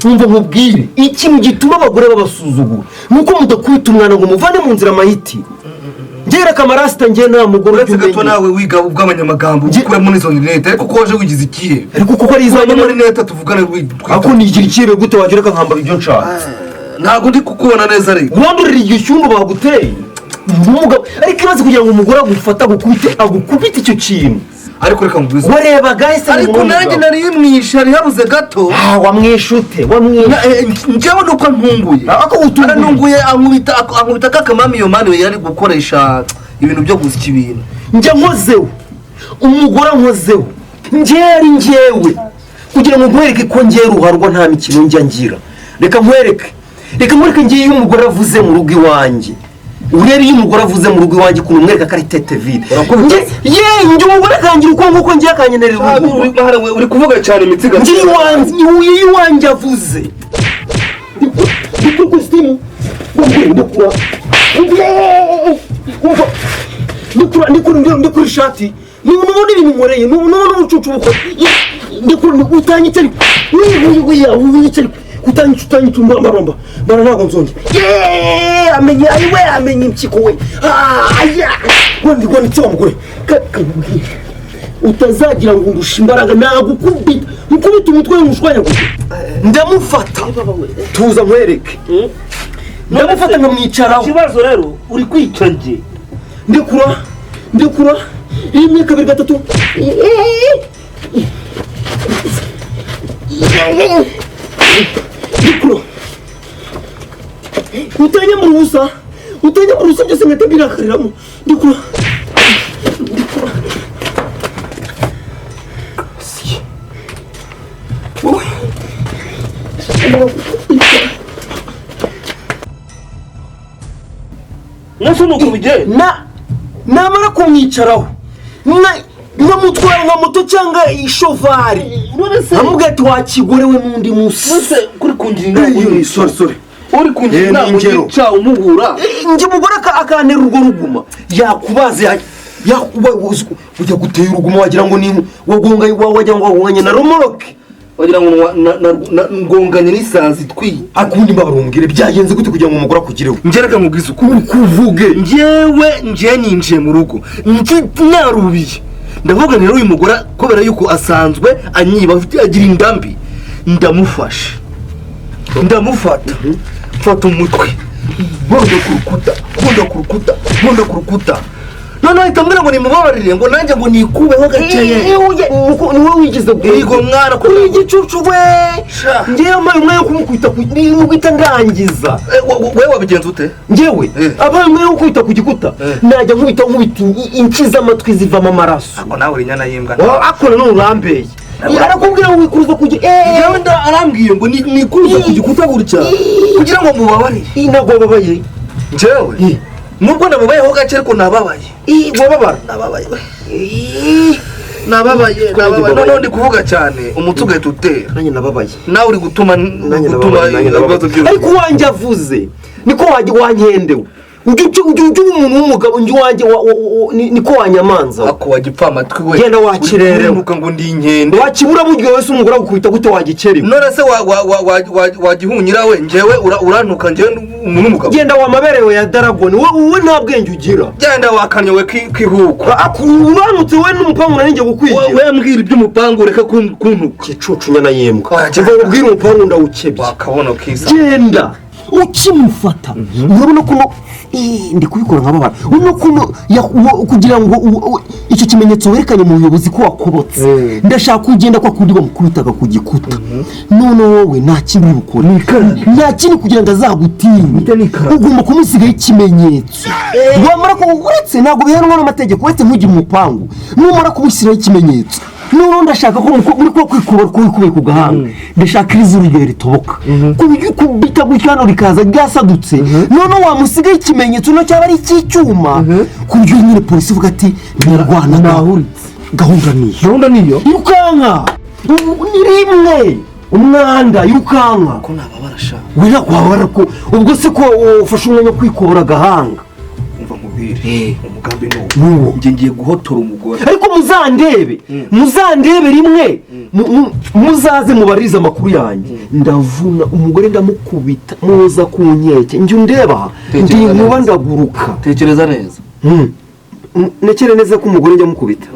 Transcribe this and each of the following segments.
Umva nkubwire, ikintu gituma abagore babasuzugura ni uko mudakubita umwana ngo muvane mu nzira amahiti. Ngera kamarasita, njye nta mugore Uretse ujya gato umenya. Nawe wiga ubw'abanyamagambo, ukuramo n'izo rinete, ariko ko waje wigize ikihe? Ariko kuko ari izanjye. Kuramo rinete tuvugane. Ariko nigira ikihebe gute? Wagira reka nkambara ibyo nshaka. Ntabwo ndi kukubona neza ariko. Wandurira iryo shyundu baguteye umugabo, ariko ibaze kugira ngo umugore agufate, agukubite, agukubite icyo kintu. Ariko reka nkubwize. Warebaga ese? Ariko nanjye nari mwishe, hari habuze gato. Ah, wamwishute, wamwishe. Njyewe nuko ntunguye. Ako utunguye. Arantunguye, ankubita kakamami, iyo mani yari gukoresha ibintu byo gusya ibintu. Njya nkozeho umugore, ankozeho njyewe ari njyewe, kugira ngo nkwereke ko njyewe ruharwa nta mikino njya ngira. Reka nkwereke, reka nkwereke. Ngiye iyo umugore avuze mu rugo iwanjye, urebe iyo umugore avuze mu rugo iwanjye ukuntu mwereka ko ari tête vide. Urakubita? Ye, njye umugore akangira uko nguko, ngiye akanyenerera urugo. Uri kuvuga cyane, imitsi. Njye iwanjye, iyo iwanjye avuze, ndikura kositimu, ndikura, umva, ndikura, ndikura, ndikura ishati. Nubona ibintu nkoreye, nubona ubucucu bukora, ndikura. Utanyica ariko, wica ariko, utanyica, utanyica, mbamba mbara, ntabwo nzongera. Yeee, amenye ayiwe, amenye impyiko we. Aya ngo nditse wa mugore. Kakubwire utazagira ngo ndushe imbaraga, nagukubita, nkubita umutwe w'umushwanyaguza. Ndamufata, tuza nkwereke, ndamufata nkamwicaraho. Ikibazo rero uri kwica njye. Ndekura, ndekura, rimwe, kabiri, gatatu, ndekura. Utanyambura ubusa, utanyambura ubusa, byose nkahita mbirakariramo. Ndekura, ndekura. Si. Wowe. Mwese ni uko bigenda. Namara kumwicaraho nkamutwara nka moto cyangwa ishovari, None se nkamubwira ati wakigorewe n'undi munsi. None se kuri kungira inama? Eh, sorry, sorry. Uri kungira Eh, inama? ni ingero. Ugica umuhura. Njye umugore akantera urwo ruguma, yakubaze, ujya gutera uruguma wagira ngo ni wagonga, wagira ngo wagonganye na romoroke. Wagira ngo ngonganye n'isazi itwiye. Akundi mbabarira, byagenze gute kugira ngo umugore akugireho? Njye reka nkubwize ukuri. Kuvuge. Njyewe njye ninjiye mu rugo narubiye, ndavuga rero uyu mugore kubera yuko asanzwe anyiba, agira indambi, ndamufashe, ndamufata, mfata umutwe mbonda ku rukuta, mbonda ku rukuta, mbonda ku rukuta. Noneho ahita ambwira ngo nimubabarire, ngo nanjye ngo nikubeho gakeya. Niwe wigize. Yego mwana, ko Uri igicucu we. Sha. Ngewe ampaye umwanya wo kumukubita guhita ndangiza. Eh, wowe wabigenza ute? Ngewe Eh. abaye umwanya wo gukubita ku gikuta, Eh. najya nkubita, nkubita inshi z'amatwi zivamo amaraso. Ako nawe uri inyana y'imbwa. Akora none urambeye, arakubwira ngo wikuruza ku Njyewe arambwiye ngo nikuruza ku gikuta gutya kugira ngo mubabarire. Ntabwo wababaye? Njyewe Eh. nubwo nababayeho gake ariko nababaye. Wababara? Nababaye, nababaye, nababaye. Noneho ndi kuvuga cyane, umutsi ugahita utera. Nanjye nababaye. Nawe uri gutuma Nanjye gutuma nababaye, nanjye ibibazo nababaye. by'urugo. Ariko uwanjye avuze niko wajya wankendewe, ujya uba umuntu w'umugabo. Njye uwanjye niko wanyamanza we. Ako wagipfa amatwi we. Genda wakirerewe. Uriruka ngo ndi inkende. Wakibura buryo wese, umugore agukubita gute wagikerewe? None se wagihunyira we? Njyewe urantuka njyewe umuntu w'umugabo. Genda wa maberewe ya daragoni wowe, nta bwenge ugira. Genda wakanyowe kihuko. Uranutse wowe n'umupangu nari ngiye kukwigira. We mbwira iby'umupangu, ureke kuntuka. Gicucu nyana yembwa. Oya, genda. Umva ubwire, umupangu ndawukebye. Wakabona kisa. Genda ukimufata, urabona ko ndi kubikora nkababara, urabona ko kugira ngo icyo kimenyetso werekanye mu buyobozi ko wakobotse. Ndashaka ko ugenda kwa kundi bamukubitaga ku gikuta. None wowe nta kindi uri bukore, nta kindi, kugira ngo azagutinye ugomba kumusigaho ikimenyetso. Wamara ku uretse ntabwo bihanwa n'amategeko, uretse ntugire umupangu. Numara kumushyiraho ikimenyetso, noneho ndashaka ko muri kuba kwikuba ko wikubiye ku gahanga, ndashaka iri zuru ryawe ritoboka ku buryo ukubita gutya hano rikaza ryasadutse. Noneho wamusigaho ikimenyetso no cyaba ari icy'icyuma, ku buryo nyine polisi ivuga ati ntirwanagaho. Gahunda niyo. Gahunda niyo. Irukanka. Ubu ni rimwe umwanda, irukanka. Ko nababara sha. We ntabwo wababara, ko ubwo se ko ufashe umwanya wo kwikubura agahanga? Umva nkubwire, umugambi ni uwo. Nuwo. Njye ngiye guhotora umugore. Ariko muzandebe, muzandebe rimwe. Muzaze mubarize amakuru yanjye. Ndavuna umugore, ndamukubita, muza ku nkeke, njye undeba ndi Tekereza nkuba, neza. Ndaguruka. Tekereza neza. Nekere neza ko umugore njya mukubita.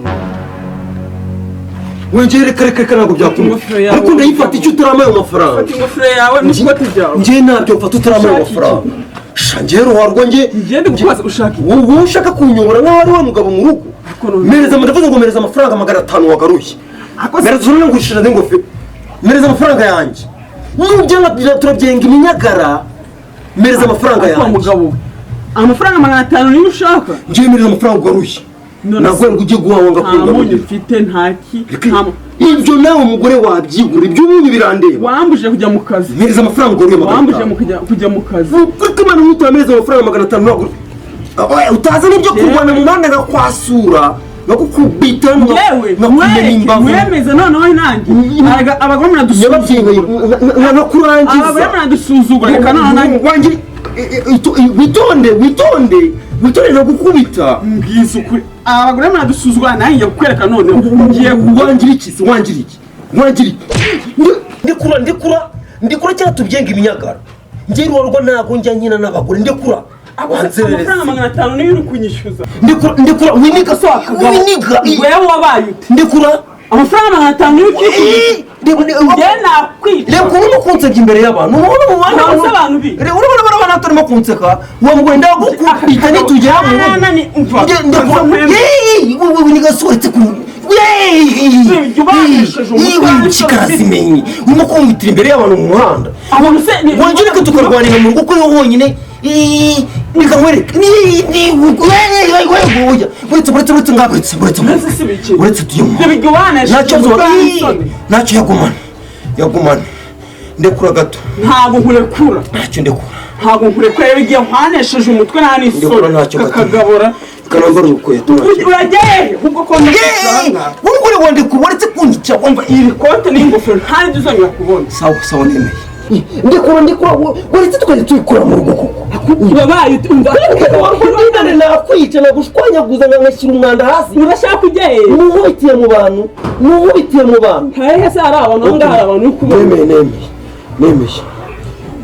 Wongere, reka reka reka, ntabwo byakunda. Ingofero yawe. Ariko ndayifata icyo utarama ayo mafaranga. Fata ingofero yawe n'ikoti ryawe. Njye ntabyo mfata utarama ayo Ushaka iki? mafaranga. Sha, njye ruharwa njye. Ngende kukubaza, ushaka iki? Wowe ushaka kunyobora nk'aho ari wa mugabo mu rugo. Ariko none- Mereza, ndavuze ngo mereza amafaranga 500 wagaruye. Ako se- Mereza, unangurishije n'ingofero. Mereza amafaranga yanjye, nubyo turabyenga iminyagara. Mereza amafaranga Ariko wa yanjye. mugabo we, amafaranga 500 niyo ushaka? Njye mereza amafaranga ugaruye. None Ntabwo se- ngo ujye guhaha ngo Nta munyu akunda. mfite, nta ki, Ibyo nawe umugore wabyigura, ibyo ubundi birandeba. Wambuje kujya mu kazi. Mereza amafaranga ugaruye magana Wambuje atanu mu kujya mu kazi. Ukuri ko Imana, ntutampereza amafaranga 500, ntabwo utaza n'ibyo kurwana mu muhanda, nkakwasura, nkakukubita, Yewe, nkakumena imbavu. mwemeze noneho nanjye. Abagore muradusuzugura. Nyababyeyi, nkakurangiza. Abagore muradusuzugura, reka noneho nanjye. Wanjye, witonde, witonde, witonde, nkagukubita. Mbwiza ukuri, abagore muradusuzugura, nanjye ngiye kukwereka noneho, ngiye Wangira iki se? Wangira iki? Wangira iki? Ndikura, ndikura, ndikura cyangwa tubyenga iminyagara. Njye ruwarwa ntabwo njya nkina n'abagore. Ndikura. Wanzerereza. Amafaranga 500 niyo uri kunyishyuza? Ndikura, ndikura, winiga, winiga. Wewe wabaye ute? Ndikura. Amafaranga 500 niyo ukiri kunyishyuza? Njye nakwica. Reba ukuntu urimo kunseka imbere y'abantu, urabona mu muhanda. Ntabwo abantu bi. Reba, urabona bariya bantu batarimo kunseka. Wa mugore, ndagukubita nitugera mu rugo. Nani, umva. Ndakura. Yeee, wowe winiga, sohetse ku Ibyo ubanesheje umutwe. Kikarazimenye urimo kunkubitira imbere y'abantu mu muhanda. Abantu se Wongere ko tukarwanira mu rugo kuri wowe honyine. Reka nkwereke, uretse, uretse, uretse ngaho, uretse, uretse. Mbese si biki? Uretse tujye mu Ibyo muhanda. ubanesheje Ntacyo umutwe n'isoni. Ntacyo, yagumane, yagumane. Ndekura gato. Ntabwo nkurekura. Ntacyo, ndekura. Ntabwo nkurekura rero, igihe nkwanesheje umutwe nta Ndekura, n'isoni. ntacyo gato. Kakagabura. Kanambara urukweto, ntacyo. Urajya hehe ubwo ko ndakwisanga? Wowe uri wandekura, uretse kunyica wumva. Iri kote n'ingofero nta n'ibyo uzongera kubona. Sawa sawa, nemeye. Ndekura, ndekura, uretse tukajya tuyikura mu rugo koko. Wabaye ute? Umva. Ndane nakwica, nagushwanyaguza, ngashyira umwanda hasi. Urashaka kujya hehe? Nuhubitiye mu bantu, nuhubitiye mu bantu. Hehe se hari abantu? Aho ngaho hari abantu uri kubona? Nemeye, nemeye, nemeye,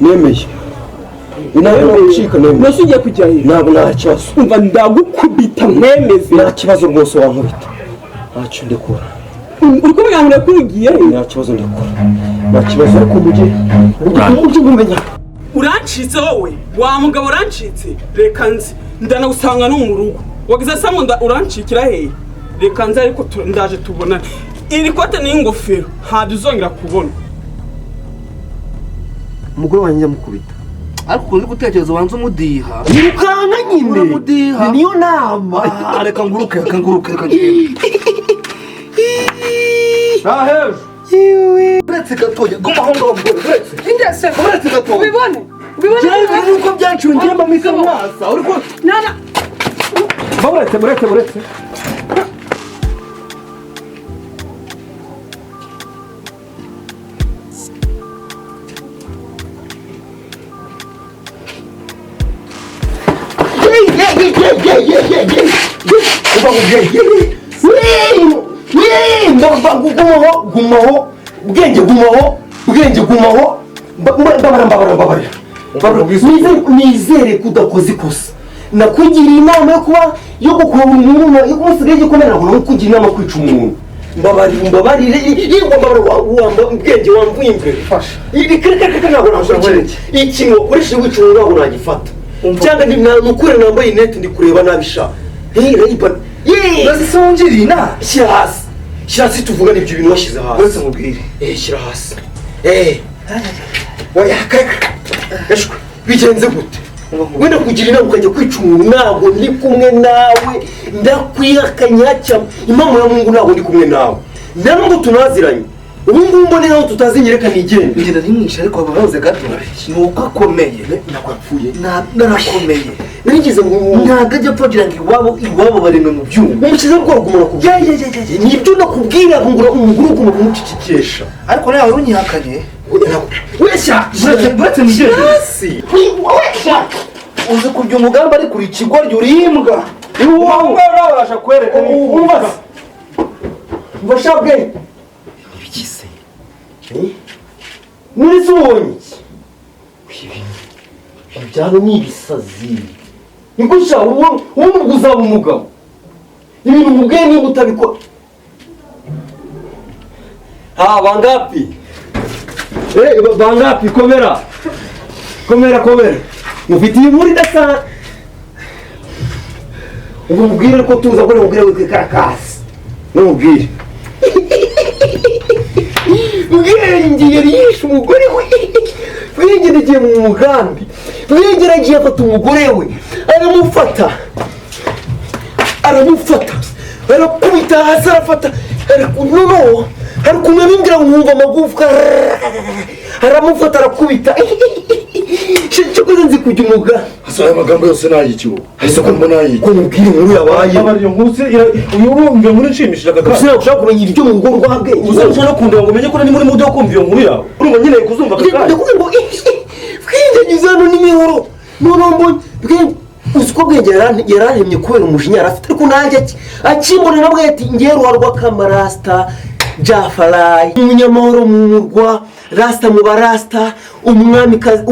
nemeye, ntabwo nagucika, nemeye. Mbese ugiye kujya hehe? Ntabwo, nta kibazo. Umva, ndagukubita nkwemeze. Nta kibazo rwose, wankubita, ntacyo, ndekura. Uri kuvuga ngo urekure, ugiye he? Nta kibazo, ndekura, nta kibazo, ariko mujye mumenya. Urancitse wowe wa mugabo, urancitse. Reka nzi, ndanagusanga no mu rugo wagize se ngo urancikira hehe? Reka nzi, ariko ndaje tubonane. Iri kote n'ingofero ntabyo uzongera kubona. Umugore wanjye amukubita. Ariko ukuntu uri gutekereza, ubanza umudiha. Yirukanka nyine. Uramudiha. Niyo nama. Ah, reka nguruke, reka nguruke, reka ngende. Ah, hejuru. Uretse gatoya, guma aho ngaho mugore, uretse. Indese. Uretse gatoya. Ubibone, ubibone. Jewe nuko byanciwe ngiye mbamisa mwasa. Uri ko Nana. Buretse, buretse, buretse. Gumaho, gumaho, bwenge, gumaho, bwenge, gumaho. Mbabara, mbabara, mbabarira. Nizere ko udakoze ikosa. Nakugiriye inama yo kuba yo gukura umuntu, yo kumusigaho igikomere. Ntabwo nakugira inama kwica umuntu. Mbabarira, mbabarire, yego, mbabarira. Wamba ubwenge, wamvuye imbere. Reka reka reka, ntabwo nakora ikintu wakoresheje wica umuntu, ntabwo nagifata. Cyangwa ni ukuri nambaye inete, ndi kureba nabi sha. Hey, Ray-Ban. Yeee! Urazi se wungiriye inama? Shyira hasi, shyira hasi, tuvugane ibyo bintu washyize hasi. Uretse nkubwire. Eh, shyira hasi. Eh, oya, kaka eshwe, bigenze gute? Wenda kugira inama ukajya kwica umuntu. Ntabwo ndi kumwe nawe, ndakwihakanya cyane, impamvu ya Mungu, ntabwo ndi kumwe nawe, nta nubwo tunaziranye. Ubu ngubu mbone naho tutazinye, reka nigende. Ngenda ntimwishe, ariko bababuze gato. Ni uko akomeye. Ntabwo yapfuye. Narakomeye. Narigeze ngo Ntabwo ajya apfa kugira ngo iwabo baremwe mu byuma. Umukiza rwo gumana kubwira nibyo nakubwira ngo umugore ugomba kumucecekesha. Ariko nawe wari unyihakanye. Wesha. Uretse nigende. Hasi wesha. Uzi kubya umugambi, ariko uri ikigoryi, uri imbwa. Iwowe urabasha kwereka. Umva se, umva shabwe. None se ubonye iki? Ibi byano ni ibisazi. Niko sha, ubu ubwo uzaba umugabo, ibintu mubwiye niba utabikora. Ha, bangapi? Bangapi? Komera. Komera, komera. Mufitiye inkuru idasanzwe. Ubu mubwire ko tuza ko mubwire witwa ikarakasi, numubwire Bwenge yari yishe umugore we. Bwenge yagiye mu mugambi. Bwenge yaragiye afata umugore we, aramufata, aramufata, arakubita hasi, arafata, noneho hari ukuntu abimbwira ngo nkumva amagufwa, aramufata arakubita. Cyokoze nzi kujya umuga. Asa aya magambo yose nayiki wowe? Ese ko mbona nayiki? Ko mubwira inkuru yabaye. Iyo nkuru se uyu urumva inkuru nshimishije aka kanya. Sinaba ushaka kumenya ibyo mu rugo rwa Bwenge. Uzarusha no kundeba ngo umenye ko nari muri mudu yo kumva iyo nkuru yawe. Urumva nkeneye kuzumva aka kanya. Ndakubwira ngo Bwenge anyuze hano n'imihoro. Noneho mbonye Bwenge, uzi ko Bwenge yararemye kubera umujinya yari afite, ariko nanjye akimbona nabwo ati ngewe ruharwa kamarasita Jafarayi, umunyamahoro mu murwa, rasita mu barasita, umwamikazi,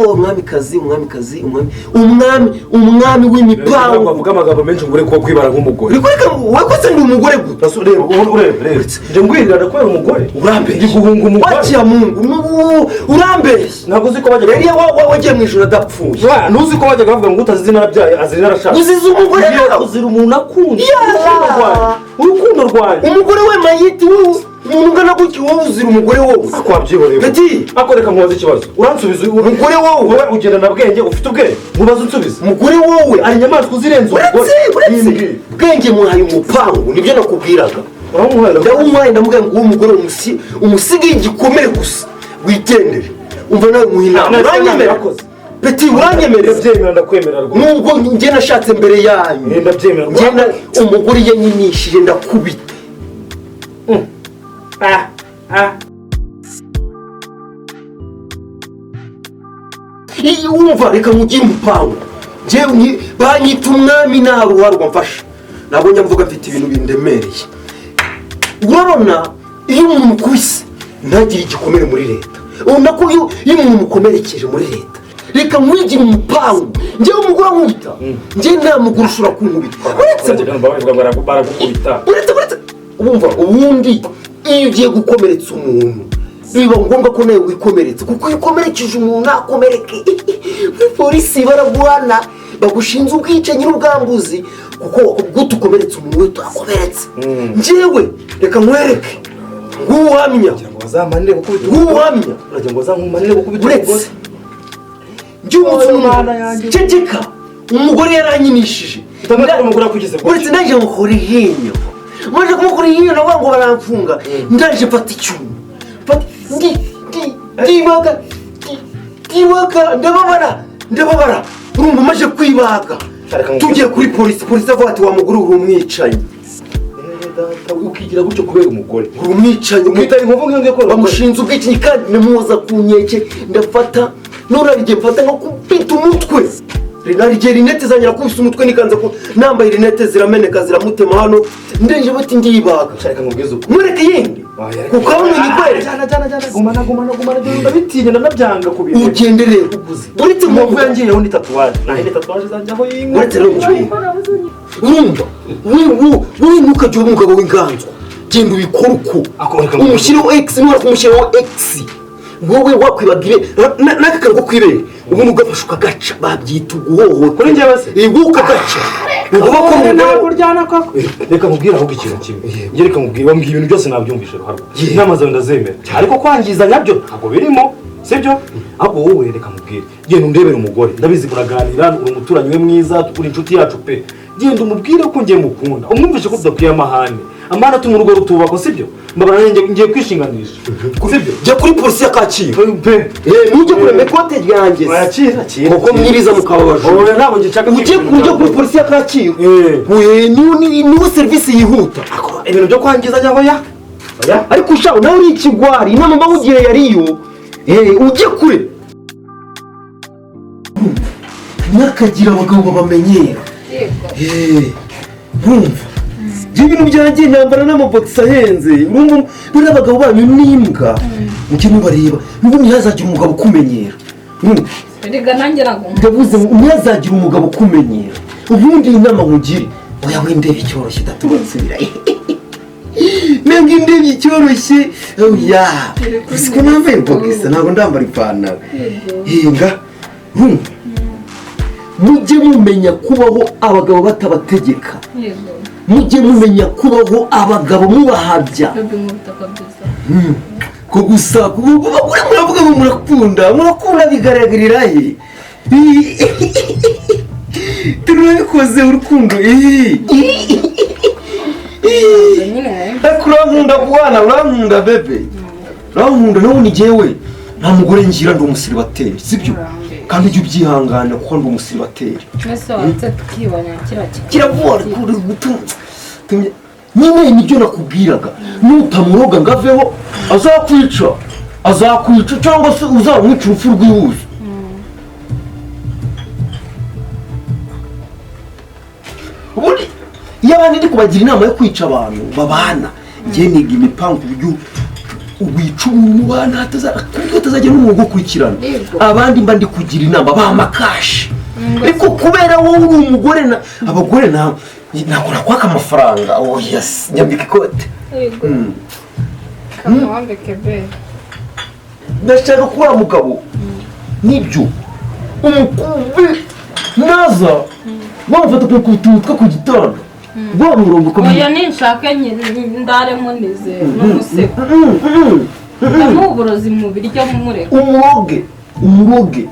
umwamikazi, umwamikazi, umwami, umwami, umwami w'imipango. Bavuga amagambo menshi ngo ure ko kwibara nk'umugore. Reka, reka, wakoze ndi umugore gute? Reba, ureba, reba. Njye ngwirira kubera umugore. Urambeshya. Ndi guhunga umugore. Wakiya Mungu, urambeshya. Ntabwo uzi ko bajyaga Yari wagiye mu ijuru adapfuye. Ntuzi ko bajyaga bavuga ngo utazize narabyaye azira narashatse. Uzize umugore nawe. Uzira umuntu akunda. Urukundo rwanjye. Umugore we mayiti, wowe umuntu ungana gutya, wowe uzira umugore wowe. Akwabyihoreye. Peti. Ako reka nkubaze ikibazo. Uransubiza umugore wowe. Wowe ugenda na Bwenge, ufite ubwenge. Nkubaze unsubize. Umugore wowe. Ari inyamaswa uzirenze umugore. Uretse, uretse. Bwenge muhaye umupangu, nibyo nakubwiraga. Uramuhaye. Ndawumuhaye, ndamubwira ngo uwo mugore umusige igikomere gusa wigendere. Umva nawe muha inama. Uranyemerera? Peti, uranyemerera? Ndabyemera, ndakwemera rwose. Nubwo njye nashatse mbere yanyu. Ndabyemera. Njye umugore yanyinishije ndakubita. Wumva reka nkugire umupangu. Njyewe banyita umwami nta ruharwa mfasha. Ntabwo njya mvuga, mfite ibintu bindemereye. Urabona iyo umuntu mukubise ntagire igikomere muri leta. Ubona ko iyo umuntu mukomerekeje muri leta, reka nkwigire umupangu. Njyewe umugore ankubita, njyewe nta mugore ushobora kunkubita. Uretse uretse wumva ubundi iyo ugiye gukomeretsa umuntu biba ngombwa ko nawe wikomeretse, kuko iyo ukomerekeje umuntu akomereke muri polisi baraguhana, bagushinze ubwicanyi n'ubwambuzi, kuko gute ukomeretse umuntu we turakomeretse. Njyewe reka nkwereke nguhamya, nguhamya uretse njye umunsi umwe ceceka, umugore yaranyinishije uretse ndaje mukora ihinyo, maze kumukora ihinyo navuga ngo baramfunga, ndaje mfata icyuma ndibaga, ndibaga, ndababara, ndababara, urumva maje kwibaga. Tugiye kuri polisi, polisi avuga ati wa mugore uri umwicanyi. Ukigira gutyo kubera umugore. Uri umwicanyi. Ukitari inkovu nk'iyo ngiyo. Bamushinze ubwicanyi kandi namuhoza ku nkeke, ndafata nurarigiye mfata nko kubita umutwe. Narigiye rinete zanjye nakubise umutwe nikanze ko nambaye rinete zirameneka ziramutema hano, ndenje bati ndibaga. Reka nkubwize uko. Mureke yindi. Kuko hano nyikwereka. Jana jana jana gumana gumana gumana ndabitinya ndanabyanga kubireba. Ugende rero. Uretse inkovu yangiyeho ni tatuwaje. Naho ni tatuwaje zanjyaho y'inka. Uretse rero urumva wewe ntukajye uba umugabo w'inganzwa. Genda ubikore uko. Umushyiriho X, nubara kumushyiraho X. Wowe wakwibagire n'aka kantu ko kwibere ubundi ugafasha ukagaca, babyita uguhohotera. Kuri njyewe se? Yego, ukagaca. Uvuga ko ntabwo uryana koko. Reka nkubwire ahubwo ikintu kimwe. Njye reka nkubwire, wambwiye ibintu byose nabyumvishe ruharwa. Inama zawe ndazemera. Ariko kwangiza nyabyo ntabwo birimo, sibyo? Ahubwo wowe reka nkubwire. Genda undebere umugore. Ndabizi muraganira, uri umuturanyi we mwiza, uri inshuti yacu pe. Genda umubwire ko ngiye mukunda. Umwumvishe ko tudakwiye amahane. Amahane atuma urugo rutubakwa, sibyo? Mbabara ngiye kwishinganisha. Sibyo? Jya kuri polisi ya Kacyiru. Pe. Nujye kurema ikote ryanjye. Akira. Kuko mwiriza mukababajura. Ntabwo ngishaka. Ujye kuri polisi ya Kacyiru. Niwo serivisi yihuta. Ibintu byo kwangiza njyaho ya. Ariko ushaka nawe uri ikigwari, inama mbamugire yariyo. Ujye kure. Mwakagira abagabo babamenyera. Nkumva. Ibintu byanjye ntambara n'amabogisi ahenze. Urumva buriya abagabo banyu n'imbwa mujye mubareba, n'ubu ntihazagira umugabo ukumenyera. Erega nanjye ntabwo Ndavuze ngo ntihazagira umugabo ukumenyera. Ubundi inama nkugire, oya windebe icyoroshye udatuma nsubira. Ntabwo indebye icyoroshye, oya siko nambaye bogisi, ntabwo ndambara ipantaro. Hinga urumva, mujye mumenya kubaho abagabo batabategeka, mujye mumenya kubaho abagabo mubahabya. Ko gusa abagore muravuga ngo murakunda, murakunda bigaragarira he? Turabikoze urukundo. Ariko urankunda bwana, urankunda bebe, urankunda. Nawe ni jyewe nta mugore ngira, ndi umusiribateri, sibyo? Kandi ujye ubyihangana kuko ndi umusiribateri. Kiravura nyine, nibyo nakubwiraga. Nutamuroga ngo aveho azakwica, azakwica cyangwa se uzamwica urupfu rwihuse. Ubundi iyo abandi ndi kubagira inama yo kwica abantu babana, njye niga imipangu ku buryo wica umuntu ubana atazajya n'umuntu ugukurikirana. Abandi mba ndi kugira inama bamakashi, ariko kubera wowe uri umugore, abagore ntabwo nakwaka amafaranga. Oh yes, nyambika ikote. Ndashaka kuba mugabo nibyo umukumbi naza wamufata ku mutwe ku gitanda wamurongo ukomeye. Oya ninshake ndare munize n'umusego ndamuha uburozi mu biryo mumureka. Umuroge, umuroge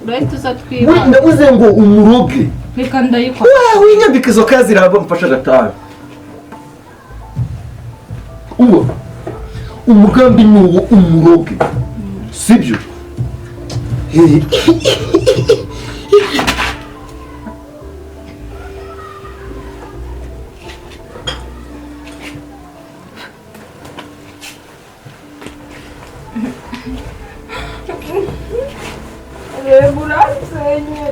urahita uza twiba. Ndavuze ngo umuroge. Reka ndayikora. Winyambika izo kazi irahava mfasha gatanu. Uwo umugambi ni uwo, umuroge, sibyo? Reba uransenye,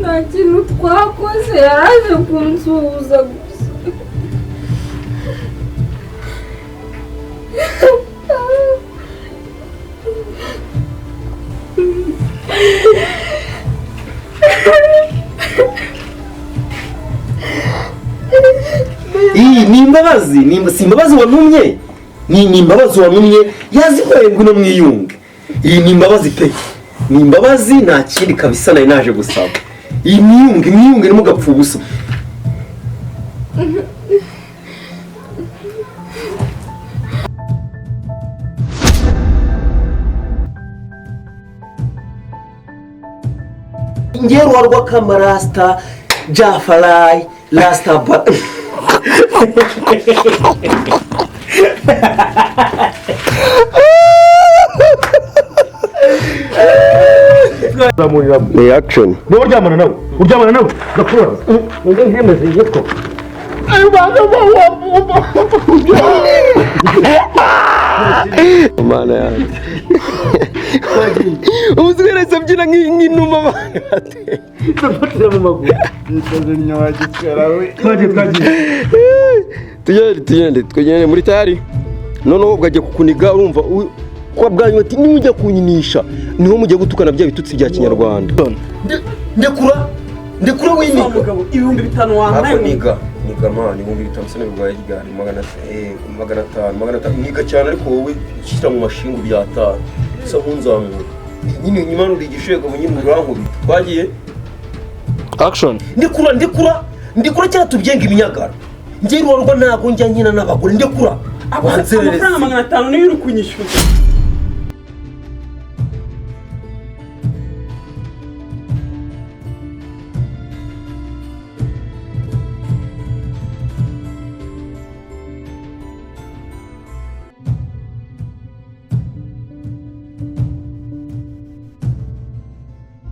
nta kintu twakoze, yaraje kunsuhuza gusa. Iyi ni imbabazi, si imbabazi wantumye, ni imbabazi wantumye yazikoreye ngo no mwiyunge. Iyi ni imbabazi pe, ni imbabazi, nta kindi kabisa nari naje gusaba. Iyi mwiyunge, mwiyunge ntimugapfe ubusa. Ngeruwa rw'akamarasita jafarayi rasita ba Reaction. Niba uryamana nawe, uryamana nawe, ndakubona. Ninde nkemeze yitwa? Mana yanjye. Umusore abyina nk'inuma abantu bateye. Ndafatira mu maguru. Twagiye. Tugende tugende muri tayari. Noneho ubwo agiye kukuniga, urumva kwa bwanyu ati nujya kunyinisha niho mujya gutukana bya bitutsi bya kinyarwanda. Ndekura, ndekura winiga. Mugabo 5000 wampaye. Niga, niga man, 5000 sene bibaye igare 500, 500 niga cyane, ariko wowe shyira mu mashingu bya 5. Sa nkunzamura. Nyine nyuma uri igishego nyine urankubita. Twagiye. Action. Ndekura, ndekura, ndekura cyangwa tubyenga iminyagara. Njye ruwarwa ntago njya nkina n'abagore, ndekura. Amafaranga 500 niyo uri kunyishyuza.